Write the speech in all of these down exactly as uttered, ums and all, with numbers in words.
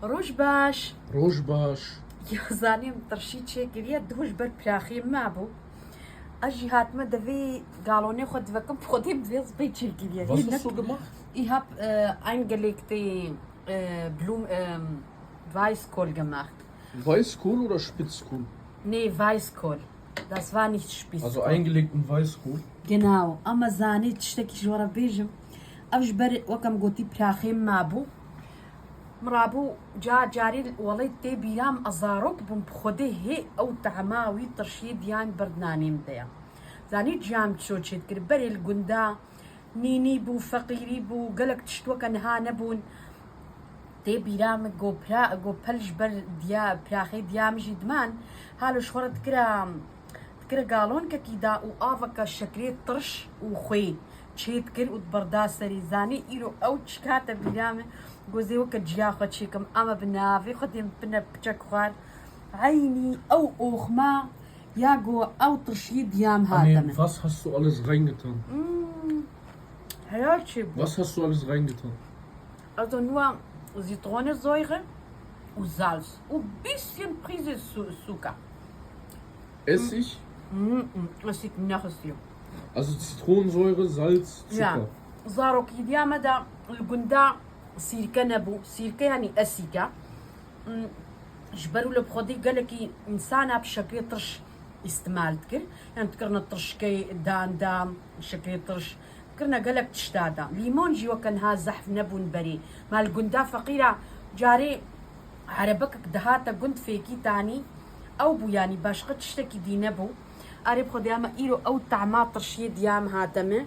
Roj baş. Roj baş. Ya zanî min tirşî çêkiriye, duh ji ber piraxê me bû. Ez jî hatime devê galonê xwe divekim, xwedê bi vê zibê çêkiriye. Was hast du gemacht? Ich hab äh, eingelegte äh, Blum, ähm, Weißkohl gemacht. Weißkohl oder Spitzkohl? Nee, Weißkohl. Das war nicht Spitzkohl. Also eingelegten Weißkohl. Genau, ama zanî tiştekî ji we re bêjim. Ev ji ber wek em gotî piraxê min mabû. Min rabû car carî welê tê bîra min, ez zarok bûm bi Xwedê hê ew tehma wî tirşiyê diyan ber di nanê min de ya. Zanî ciyam ço çê dikir, berê li gunda nînî bû, feqîrî bû, gelek tişt weke niha nebûn. Tê bîra min go pira, go pel ji ber diya, piraxê diya min jî diman. Halo ji xwe re dikira, dikira galonkekî da û aveke şekrê tirş û xwê çê dikir û diberda serê. Zanî îro ew çik hate bîra min, go zê weke ciya xwe çêkim, ama bi navê Xwedê min pine piçek xwar. Eynî ew oxma ya go ew tirşiyê diya min hate min. Was hast du alles reingetan? Hmm, helal çê bû. Was hast du alles reingetan? Also nur Zitronensäure und Salz und bisschen Prise Su Zucker. Essig? Mm, mm, Essig nexisiyo. Also Zitronensäure, Salz, Ya. Zucker. Zarokî diya me de li gunda sîrke nebû. Sîrke yani esîke. Mm, Ji ber wilo bi xwedî gelekî însana bi şeklê tirş îstimal dikir. Yani dikirine tirşkê danda, şeklê tirş. Dikirine gelek tişta da. Lîmon jî weke niha zehf nebûn berê. Ma li gunda feqîra carê erebekek dihate gund fêkî tanî. Ew bû yani başqa tiştekî dî nebû. Erê bi xwedê ama îro ew tahma tirşiyê diya min hate min.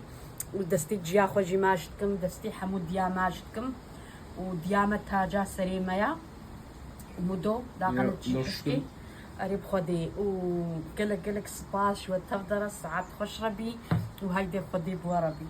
Û destê ciya xwe jî maç dikim, destê hemû diya maç dikim. Û diya me taca serê me ya. Mudo, daxil Ya, çî das piştî. stimmt. Erê bi xwedê û gelek gelek spas ji we tev dere, saet xweş re bî û haydê xwedê bi we re bî.